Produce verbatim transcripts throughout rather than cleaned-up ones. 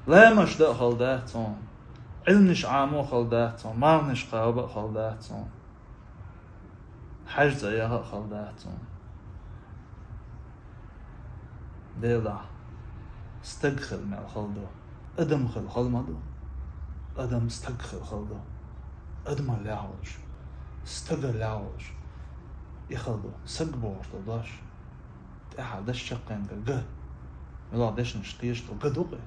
Ламаш дан а хала дац цунна. Ӏилманаш Ӏамо а хала дац цунна. Марханаш кхаба а хала дац цунна. Хьажа цӀа яха а хала дац цунна. Делахь, стаг хила мел хала ду. Адам хила хала ма ду. Адам стаг хила хала ду. Адамаллехь волуш, стагаллехь волуш, и хала ду. Саг бохуш долу дош тӀаьхьа дашчаккхенга га. Муьлха дешнаш кхеташ долу га ду-кх и?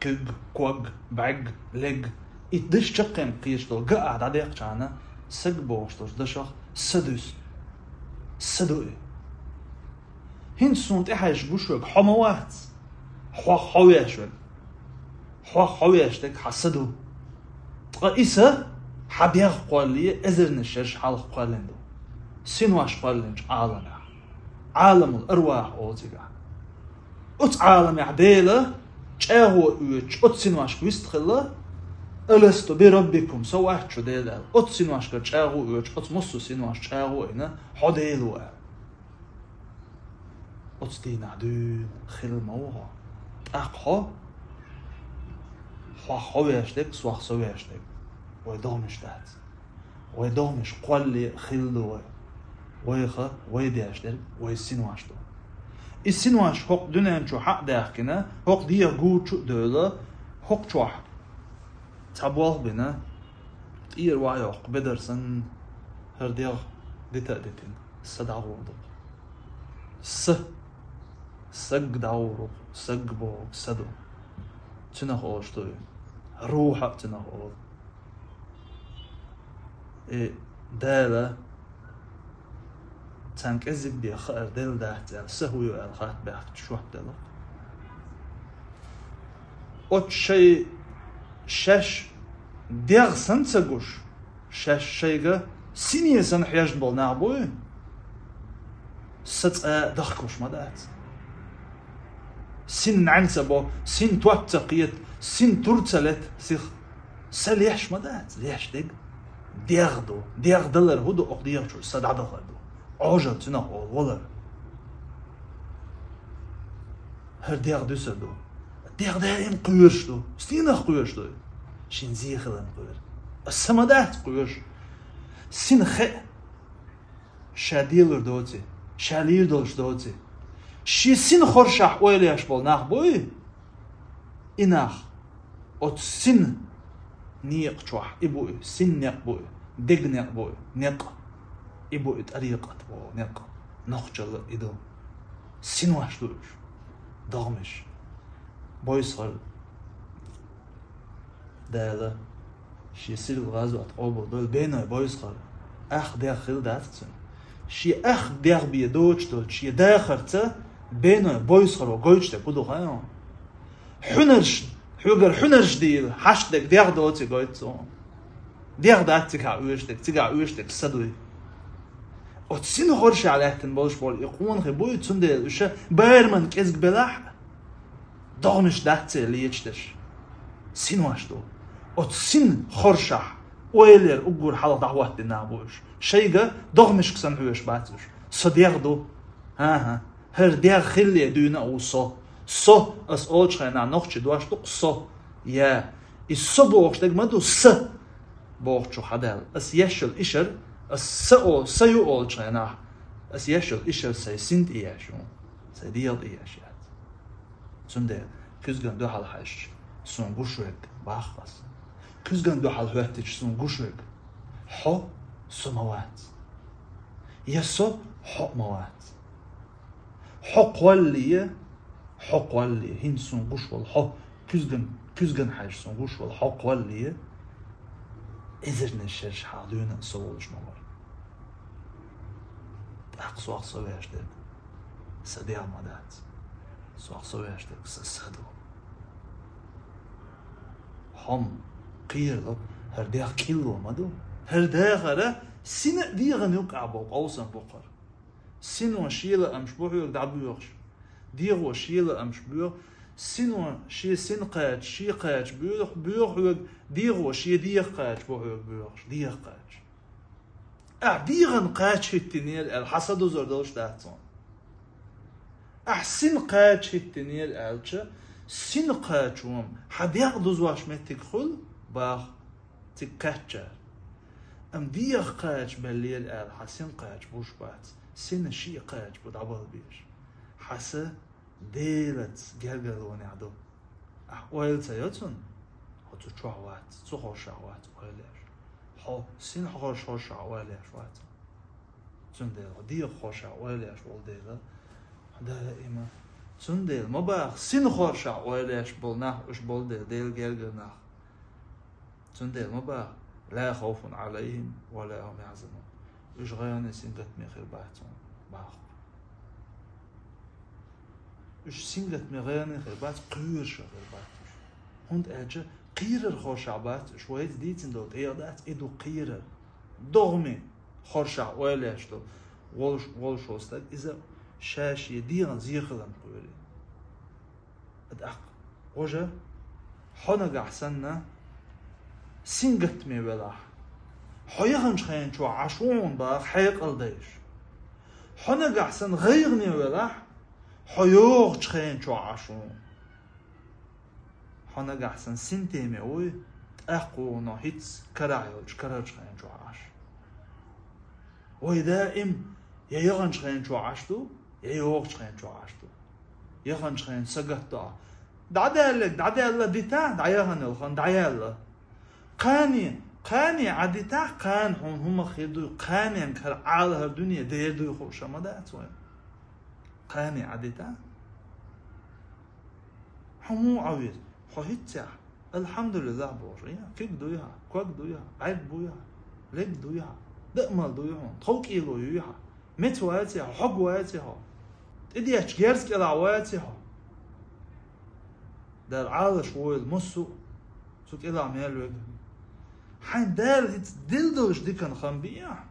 Куьг, ког, бӀаьрг, лерг. И дашчаккхенга кхеташ долу га ахь дӀадеккхачхьана, саг бохуш долчу дашах са дуьсу. Са ду и. ХӀинца суна тӀехьаьжча гуш верг хьо ма вац. Хьох хьо веш верг. Хьох хьо веш дерг хьан са ду. Ткъа и са хьан дегӀ кхоллале эзарнаш шераш хьалха кхоьллина ду. Синош кхоьллинчу Ӏаламехь. Ӏаламул арвах олу цигахь. Оцу Ӏаламехь Дела чӀагӀо оьцуш оцу синошка вистхилла, «Аласту би раббикум», со вац шу Дела аьлла. Оцу синошкара чӀагӀо оьцуш, оцу массо а синош чӀагӀо а йина, хьо Дела ву аьлла. Оцу дийнахь дуьйна хила ма ву хьо. ТӀаккха хьо, хьох хьо веш дерг, сох со веш дерг. Вай догӀмаш дац. Вай догӀмаш кхоллале а хилла ду вай. Вайх вай деш дерг вай синош ду. И синош хӀокху дуьнен чу хьа а даьхкина, хӀокху дегӀан гучу а девлла, хӀокху чохь цхьа болх бина, тӀера ван йоккху бедар санна, хӀара дегӀ дита а дитина, са дӀагӀур ду-кх. Са. Саг дӀагӀур ву-кх, саг бохург са ду. Цунах олуш ду и. Рухь а цунах олу. И Дала царна кӀезиг бен хаар делла дац аьлла, са хӀун ю аьлла хатта баьхкича жоп делла. Оцу шайн шаьш дегӀ санна ца гуш, шаьш шайга сине санна хьежна болу нах буй, са цкъа а дахкалуш ма дац. Син нӀаьна ца бо, син тот ца кхета, син тур ца лета сиха. Са леш ма дац, леш дерг дегӀ ду. ДегӀ далар хӀун ду, окху дегӀа чуьра са дӀадахар ду. Ӏожалла цунах олу валар. ХӀара дегӀ дуьсур ду. ДегӀ даим кхоьруш ду. Стенах кхоьруш ду? Шен зен хиларна кхоьру. Аса ма дац кхоьруш. Син хеа, ша делур доций, ша лийр долуш доций. Шен син хоршахь ойла еш болу нах буй? И нах. Оцу син некъа чохь и бу и, син некъ бу и, дег некъ бу и, некъ. И бу и тӀарикъат боху некъ. Нохчалла и ду. Синош ду уьш. ДогӀмаш. Бойсхар. Дала шен сирла гӀазот къобалдойла, беной бойсхар. Ах дегӀ хила дац цуьнан. Шен ах дегӀ бен доцуш долчу шен дахарца беной бойсхаро гойтуш дерг хӀун ду хаьий хьуна? Хьуьнарш, хьоьгара хьуьнарш дийла, хьашт дерг дегӀ доций гойту цо хьуна. ДегӀ дац цигахь оьшуш дерг, цигахь оьшуш дерг са дуй. Оцу син хоршахь лаьттина болуш болу и къонахий буй, цундела уьш бараман кӀезиг белахь а, догӀмаш дац церан леташ дерш. Синош ду. Оцу син хоршахь ойла яр уггар хьалха дӀахӀоттийна нах бу уьш. Шайга догӀмашка санна хьоьжуш бац уьш. Со дегӀ ду. ХӀан-хӀа. ХӀара дегӀ хилале дуьйна а ву со. Со, ас олучу хенахь нохчийн дош ду-кх со. Я. И со бохуш дерг ма ду, са бохучух хьадаьлла. Ас еш йолу ишар, ас са о-, са ю олучу хенахь, ас еш йолу ишар сайн син тӀе еш ю, сайн дегӀа тӀе еш яц. Цундела куьзган дуьхьал хьаьжча, суна гуш верг боху ас. Куьзган дуьхьал хӀоьттича, суна гуш верг хьо со ма вац. Я со хьо а ма вац. Хьо кхоллале, хьо кхоллале, хӀинца суна гуш волу хьо, куьзган, куьзган хьаьжча суна гуш волу хьо кхоллале, эзарнаш шераш хьалха дуьйна а со волуш ма вара. ТӀаккха сох со веш дерг сан дегӀ ма дац. Сох со веш дерг сан са ду. Хьо-м кхерало, хӀара дегӀ кӀилло ма ду. ХӀара дахар сина а дегӀана юккъехь болу къовсам бу-кх хӀара. Сино шен лаамаш бу хьоьга дӀабоьхуш, дегӀо шен лаамаш боьху. Сино шен син кхача, шен кхача боьху, боьху хьоьга, дегӀо шен дегӀ кхача бу хьоьга боьхуш, дегӀ кхача. Ахь дегӀан кхача хӀиттийнера аьлла, хьан са дузур долуш дац хьуна. Ахь син кхача хӀиттийнера аьлча, Сина кхача ма хьа дегӀ дузош меттиг хуьлу, баха, цига кхаьчча. Амма дегӀ кхача беллера аьлла, хьан сина кхача буш бац. Сина шиъ кхача бу дӀабала безаш. Хьан са Делаца гергарлонехь ду. Ахь ойла ца йо цунна, хьо цу чохь вац, цу хоршахь вац ойла еш. Хьо сина хорш хоршахь ойла еш вац. Цундела хьо дегӀ хоршахь ойла еш волу дела, хьо даима. Цундела ма баха, сина хоршахь ойла еш болу нах уьш болу дела, Делан гергара нах. Цундела ма баха: «Ла хавфун Ӏалайхим ва ла хум яхьзанун». Уьш гӀайгӀане, сингаттаме хир бац хьуна, баха. Уьш сингаттаме, гӀайгӀане хир бац, кхоьруш хир бац уьш. ХӀунда аьлча кхерар хоршахь бац уьш, вайца дийцина долу тӀегӀа дац, и ду кхерар. ДогӀме хоршахь ойла еш ду волуш, волуш волу стаг, иза ша-шен дегӀан зен хиларна кхоьру. ТӀаккха, гӀожа, хьо нагахь санна сингаттаме велахь, хьо яханчу хенчохь Ӏаш ву хьуна, баха, хьекъал дайш. Хьо нагахь санна гӀайгӀане велахь, хьо йогӀучу хенчохь Ӏаш ву хьуна. Хьо нагахь санна синтеме вуй, тӀаккха ву хьуна хӀинцца карахь йолчу карарчу хенчохь Ӏаш. Вай даим я яханчу хенчохь Ӏаш ду, я йогӀучу хенчохь Ӏаш ду. Яханчу хенахь сагатдо ахь. ДӀадаьлларг дӀадаьлла дитахь, дӀаяхана йолу хан дӀаяьлла. Кхане, кхане Ӏа дитахь, кхана хьуна хӀума хир дуй, кханенга хӀара Ӏалахьара дуьне дер дуй хууш ма дац вайна. Кхане Ӏа дитахь. Хьо муха Ӏан веза? Хьо хӀинццехь «Алхьамдулиллах» бохуш, я куьг дуй хьан, ког дуй хьан, Ӏег буй хьан, лег дуй хьан, даамал дуй хьуна, тхов кӀело юй хьан, меца вац хьо, хьог вац хьо, тӀедеттачу герз кӀелахь вац хьо. Дала Ӏалаш войла массо а, цу кӀелахь мел вега. Хьайн Дала хӀинца дилдалаш дикан хам бий ахь?